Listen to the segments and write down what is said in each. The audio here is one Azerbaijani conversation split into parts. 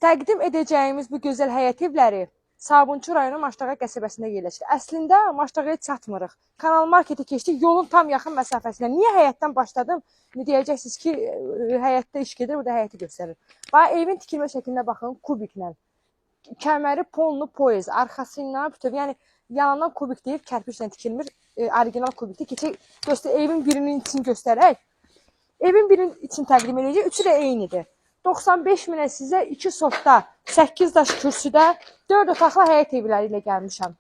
Təqdim edəcəyimiz bu gözəl həyət evləri Sabunçu rayonu Maştağa qəsəbəsində yerləşir. Əslində Maştağaya çatmırıq. Kanal marketə keçdik, yolun tam yaxın məsafəsində. Niyə həyətdən başladım? İndi deyəcəksiniz ki, həyətdə iş gedir, burada həyəti göstərir. Bax, evin tikilmə şəklinə baxın, kubiklə. Kəməri ponlu poyez, arxası ilə bütöv, yəni yanından kubik deyil, kərpiçlə tikilmir, orijinal kubikdir. Keçək göstər, evin birinin içini göstərək. Evin birinin içini təqdim edəcək, üçü də eynidir. 95 minə sizə 2 sotda, 8 daş kürsüdə, 4 otaqlı həyət evləri ilə gəlmişəm.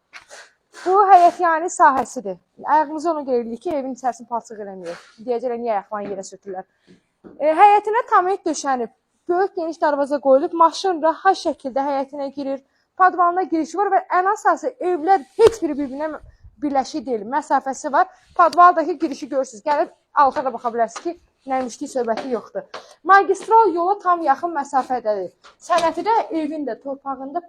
Bu həyət yani sahəsidir. Ayağımızı ona görə eləyirik ki, evin içərisini palçıq eləməyək. Deyəcəklər, niyə ayaqlarını yerə sürtürlər. Həyətinə tamet döşənib, böyük geniş darvaza qoyulub, maşın rahat şəkildə həyətinə girir. Podvalına girişi var və ən əsası evlər heç biri bir-birinə birləşik deyil, məsafəsi var. Podvaldakı girişi görürsünüz. Gəlib alta da baxa bilərsiniz ki, nəmişlik söhbəti yoxdur. Magistral yola tam yaxın məsafədədir. Sənəti də evin də torpağında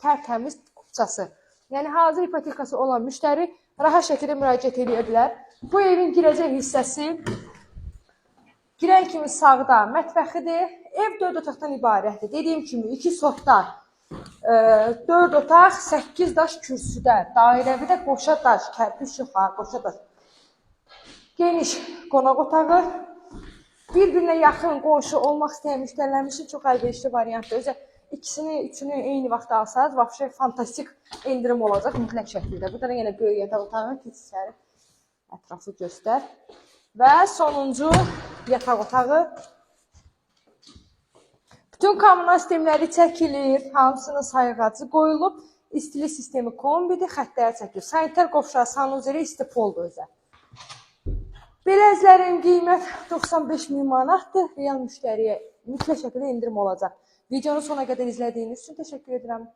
tərtəmiz kupçası. Yəni hazır ipotekası olan müştəri rahat şəkildə müraciət edə bilər. Bu evin girəcək hissəsi girən kimi sağda mətbəxidir. Ev 4 otaqdan ibarətdir. Dediyim kimi 2 sotda 4 otaq, 8 daş kürsüdə, dairəvi də qoşa daş, kərpiç yox ha, qoşa daş. Geniş qonaq otağı, bir-birinə yaxın qonşu olmaq istəyən müştərilərimiz üçün çox əlverişli variantdır. Özə ikisini, üçünü eyni vaxtda alsanız, vəbşə fantastik endirim olacaq mütləq şəkildə. Bu da yenə böyük yataq otağı, keç içəri, ətraflı göstər. Və sonuncu yataq otağı. Bütün kommunal sistemləri çəkilir, hamısının sayğacı qoyulub. İstilik sistemi kombidir, xəttləri çəkilir. Sanitar qovşağı, sanuzeli, isti poldur özə. Belə əzlərin qiymət 95 min manatdır. Real müştəriyə mütləq şəkildə endirim olacaq. Videonu sona qədər izlədiyiniz üçün təşəkkür edirəm.